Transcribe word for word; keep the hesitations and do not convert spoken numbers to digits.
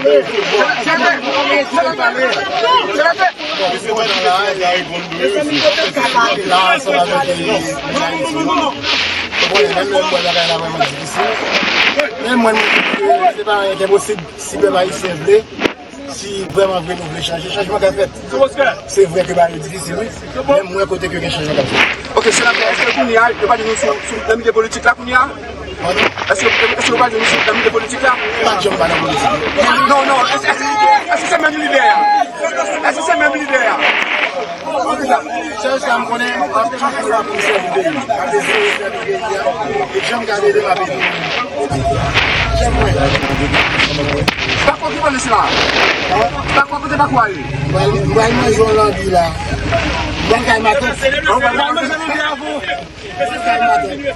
Bon, mesye, mwen la, y a reponn tou, mesye. La, ansanm avèk, e, jounalis yo. Ou konnen, menm lè m wè bagay la vrèman difisil. Men mwen, m di ke se pa anyen k enposib si pèp ayisyen vle, si vrèman vre nou vle chanje, chanjman ka fèt. Se vre ke bagay yo difisil, wi. Men m wè kote ke gen chanjman k ap fèt. Ok, senatè, èske kounye a, yo pa di nou sou, sou, nan milye politik la kounye a? Èske, èske yo pa di nou sou, nan milye politik la? Pa t janm pa nan politik. Non, non, èske, èske, èske se menm lidè a? Èske se menm lidè a? Antouka, sèl sa m konnen, m ap toujou la pou m sèvi peyi m. M ap eseye sèvi peyi a. E jan m ka ede, m ap ede. Chèf mwen. Bako ki pale sila? Bako kote Bako a ye? M pral, m pral manje yon lanbi la. M pral kay matant. Ou pral manje lanbi avè w? M pral kay matant.